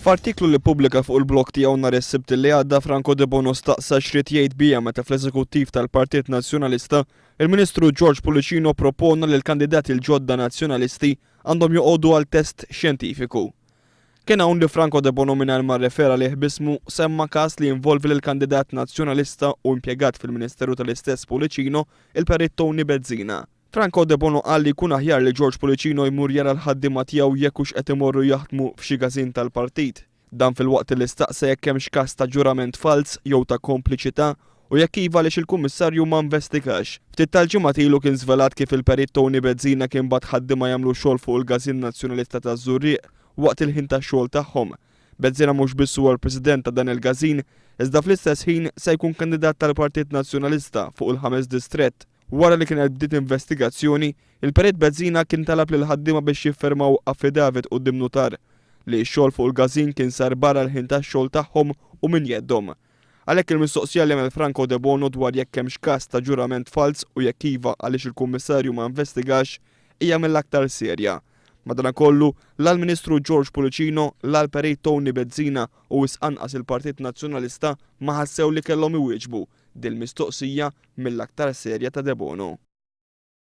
F'artiklu li ppubblika fuq il-blog tiegħu nhar is-Sibt li għadda, Franco Debono staqsa x'ried jgħid biha meta fl-Eżekuttiv tal-Partit Nazzjonalista, il-Ministru George Pullicino ppropona li l-kandidati l-ġodda Nazzjonalisti għandhom joqogħdu għal test xjentifiku. Kien hawn li Franco Debono mingħajr ma rrefera lih b'ismu semma każ li jinvolvi lill-kandidat Nazzjonalista u impjegat fil-Ministeru tal-istess Pullicino, il-Perit Tony Bezzina. Franco Debono qal li jkun aħjar li George Pullicino jmur jara l-ħaddiema tiegħu jekk hux qed imorru jaħdmu f'xi każin tal-partit. Dan filwaqt li staqsa jekk hemmx każ ta' ġurament falz jew ta' kompliċità u jekk iva għaliex il-Kummissarju ma investigax. Ftit tal-ġimgħat ilu kien żvelat kif il-Perit Tony Bezzina kien bagħat ħaddiema jagħmlu xogħol fuq il-Każin Nazzjonalista taż-Żurrieq waqt il-ħin tax-xogħol tagħhom. Bezzina mhux biss huwa l-President ta' dan il-każin, iżda fl-istess ħin se jkun kandidat tal-Partit Nazzjonalista fuq il-ħames distrett. Wara li kienet bdiet investigazzjoni, il-Perit Bezzina kien talab lill-ħaddiema biex jiffirmaw affidavit quddiem nutar li x-xogħol fuq il-każin kien sar barra l-ħin tax-xogħol tagħhom u minn jeddhom. Għalhekk il-mistoqsija li għamel Franco Debono dwar jekk hemmx każ ta' ġurament falz u jekk iva għaliex il-Kummissarju ma investigax hija mill-aktar serja. Madanakollu, la l-Ministru George Pullicino, la l-Perit Tony Bezzina u wisq anqas il-Partit Nazzjonalista ma ħassew li kellhom iwieġbu dil-mistoqsija mill-aktar serja ta' Debono.